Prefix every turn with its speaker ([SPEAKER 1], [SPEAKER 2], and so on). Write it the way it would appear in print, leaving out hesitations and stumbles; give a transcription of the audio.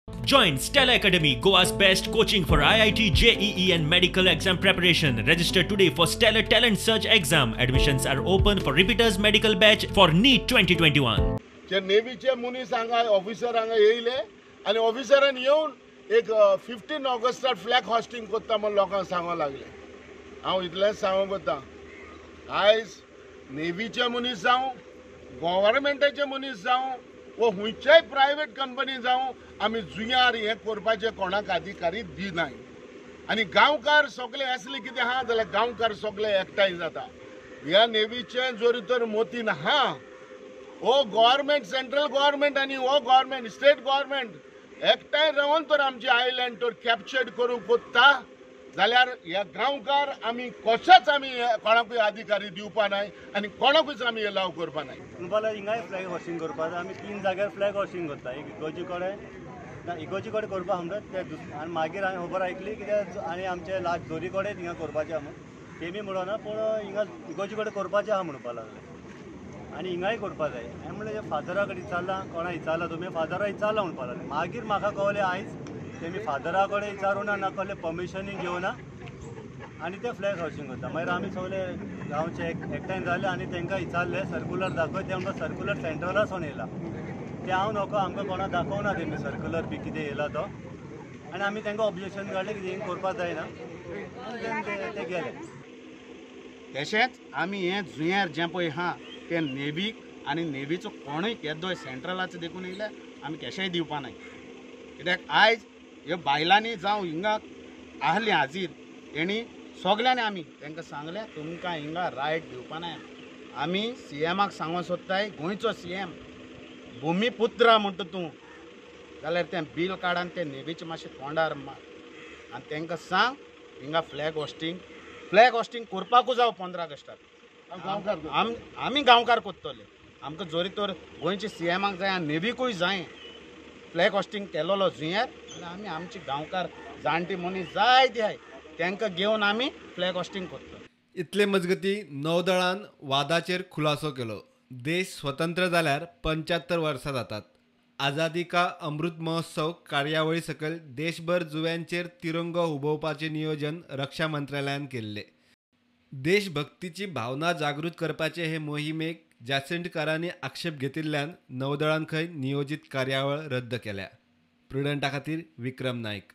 [SPEAKER 1] Join Stella Academy, Goa's best coaching for IIT, JEE and medical exam preparation. Register today for Stellar Talent Search exam. Admissions are open for repeaters medical batch for NEET 2021.
[SPEAKER 2] जे नेव्हीचे मनीस हांगा officer हांगा येयले आनी ऑफिसरान येवन एक 15 ऑगस्टाक flag hoisting करता म्हूण लोकांक सांगूंक लागले. हांव इतलेंच सांगूंक वता, आयज नेव्हीचे मनीस जावं, गव्हर्मेंटाचे मनीस जावं वो खंयच्याय प्रायवेट कंपनी जावं, आमी जुंयार हें करपाचें कोणाक अधिकारी दिनाय. आनी गांवकार सगळे आसले कितें आहा जाल्यार गांवकार सगळे एकठांय जाता. ह्या नेव्हीचें जरी तर मतीन आहा, हो गव्हर्मेंट, सेंट्रल गव्हर्मेंट आनी हो गव्हर्मेंट, स्टेट गव्हर्मेंट एकठांय रावन तर आमची आयलँड तर कॅप्चर्ड करूंक कोत्ता जाल्यार ह्या गांवकार आमी कशेंच आमी कोणाकूय अधिकारी दिवपा नाय आनी कोणाकूच आमी एलाव करपा नाय.
[SPEAKER 3] म्हणपाक हिंगाय फ्लॅग हॉस्टिंग करपाक जाय. आमी 3 जाग्यार फ्लॅग हॉस्टिंग करता. एक इगोजी कडेन, ना इगोजी कडेन करपाक म्हणटा ते, आनी मागीर हांवें खबर आयकली कित्याक आनी आमचे लास्ट जोरी कडेन हिंगा करपाचें आहा म्हूण तेमी म्हणना, पूण हिंगा इगोजी कडेन करपाचें आहा म्हणपाक लागले आनी हिंगाय करपाक जाय. हांवें म्हणलें फादरा कडेन विचारलां, कोणा विचारलां तुमी? फादरा विचारलां म्हणपाक लागले. मागीर म्हाका कळ्ळें आयज तेमी फादरा कडेन विचारूं ना, ना कसलें परमिशनूय घेवना आनी ते फ्लॅग हॉस्टिंग करता. मागीर आमी सगळे गांवचे एकठांय जाले आनी तांकां विचारलें सर्कुलर दाखय. ते म्हणटा सर्कुलर सेंट्रला सावन येयला. ते हांव नको, आमकां कोणा दाखोवना तेमी सर्कुलर बी कितें येयला तो. आनी आमी तांकां ऑब्जेक्शन काडलें की हें करपाक जायना आनी ते गेले.
[SPEAKER 4] तशेंच आमी हें जुंयार जें पळय आहा तें नेव्हीक आनी नेव्हीचो कोणूय केदोय सेंट्रलाचो देखून येयल्यार आमी केशेय दिवपा नाय. कित्याक आयज ह्यो बायलांनी जावं हिंगा आहली हाजीर हेणी सगल्यांनी आमी तांकां सांगलें तुमकां हिंगा रायट दिवपा नाय. आमी सीएमाक सांगूंक सोदताय, गोंयचो सीएम भुमीपुत्रा म्हणटा तूं, जाल्यार तें बील काड आनी तें नेव्हीचें मातशें तोंडार मार आनी तांकां सांग हिंगा फ्लॅग हॉस्टिंग करपाकूच जावं 15 ऑगस्टाक. आमी गांवकार करतले. आमकां जरी तर गोंयचे सीएमाक जाय आनी नेव्हीकूय जाय फ्लॅग हॉस्टिंग केलोलो जुंयार, जाल्यार आमी आमचे गांवकार जाणटी मनीस जाय ते आहाय तांकां घेवन आमी फ्लॅग हॉस्टिंग करतले.
[SPEAKER 5] इतले मजगती नौदळान वादाचेर खुलासो केलो. देश स्वतंत्र जाल्यार 75 वर्सां जातात. आझादी का अमृत महोत्सव कार्यावळी सकयल देशभर जुव्यांचेर तिरंगो हुबोवपाचें नियोजन रक्षा मंत्रालयान केल्लें. देशभक्तीची भावना जागृत करपाचे हे मोहिमेक जासिंटकारांनी आक्षेप घेतिल्ल्यान नौदळान खंय नियोजित कार्यावळ रद्द केल्या. प्रुडंटा खातीर विक्रम नायक.